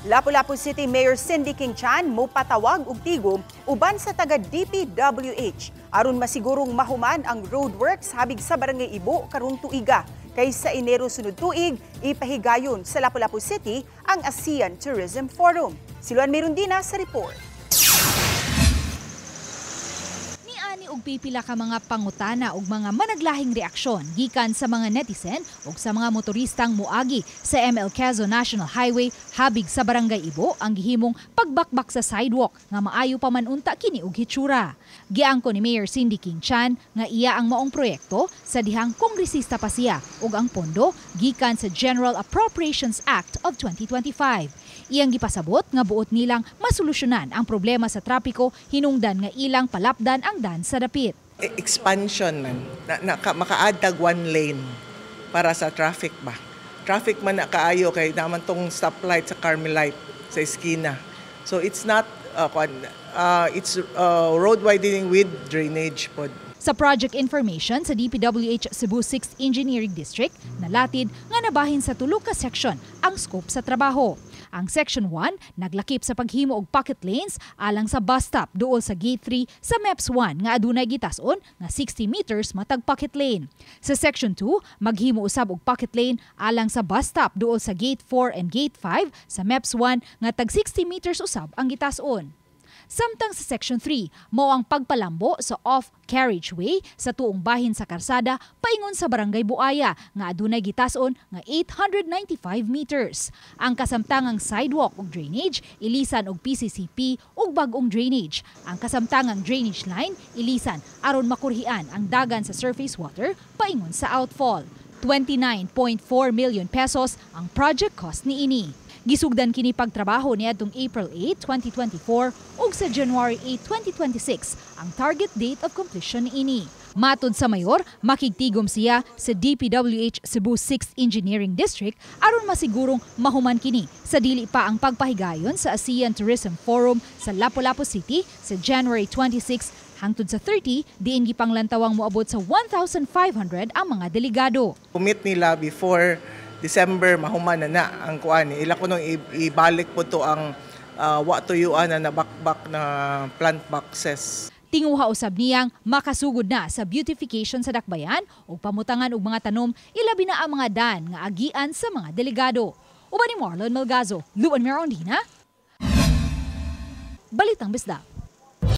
Lapu-Lapu City Mayor Cindy King Chan mopatawag og tigom uban sa taga DPWH aron masigurong mahuman ang roadworks habig sa Barangay Ibo karong tuiga. Kay sa Enero sunod tuig, ipahigayon sa Lapu-Lapu City ang ASEAN Tourism Forum. Si Luan Mirundina sa report. Niani og pipila ka mga pangutana ug mga managlahing reaksyon gikan sa mga netizen ug sa mga motoristang muagi sa ML Quezon National Highway habig sa Barangay Ibo ang gihimong pagbakbak sa sidewalk nga maayo pa man unta kini og hitsura. Giangko ni Mayor Cindy King Chan nga iya ang maong proyekto sa dihang kongresista pa siya ug ang pondo gikan sa General Appropriations Act of 2025. Iyang gipasabot nga buot nilang masolusyonan ang problema sa trapiko hinungdan nga ilang palapdan ang dan sa dapit. Expansion man na maka-add tag one lane para sa traffic ba. Traffic man na kaayo kay naman tong stoplight sa Carmelite sa eskina. So it's not it's road widening with drainage pod. Sa project information sa DPWH Cebu 6th Engineering District, nalatid nga nabahin sa tulo ka section ang scope sa trabaho. Ang Section 1 naglakip sa paghimo og pocket lanes alang sa bus stop duol sa Gate 3 sa MEPS 1 nga adunay gitas-on nga 60 meters matag pocket lane. Sa Section 2, maghimo usab og pocket lane alang sa bus stop duol sa Gate 4 and Gate 5 sa MEPS 1 nga tag 60 meters usab ang gitas-on. Samtang sa Section 3, mao ang pagpalambo sa off-carriageway sa tuong bahin sa karsada paingon sa Barangay Buaya nga adunay gitas-on nga 895 meters. Ang kasamtangang sidewalk ug drainage ilisan og PCCP ug bag-ong drainage. Ang kasamtangang drainage line ilisan aron makurhian ang dagan sa surface water paingon sa outfall. 29.4 million pesos ang project cost niini. Gisugdan kini pagtrabaho niadtong April 8, 2024 ug sa January 8, 2026 ang target date of completion niini. Matod sa mayor, makigtigom siya sa DPWH Cebu 6th Engineering District aron masigurong mahuman kini sa dili pa ang pagpahigayon sa ASEAN Tourism Forum sa Lapu-Lapu City sa January 26 hangtod sa 30, diin gipanglantawang moabot sa 1,500 ang mga delegado. Commit nila before December mahuman na na ang kuan. Ila kuno ibalik po to ang wa tuyuan na nabakbak na plant boxes. Tinguha usab niyang makasugod na sa beautification sa dakbayan ug pamutangan og mga tanom, ilabi na ang mga dan nga agian sa mga delegado. Uban ni Marlon Melgazo, Luan Merondina, Balitang Bisdak.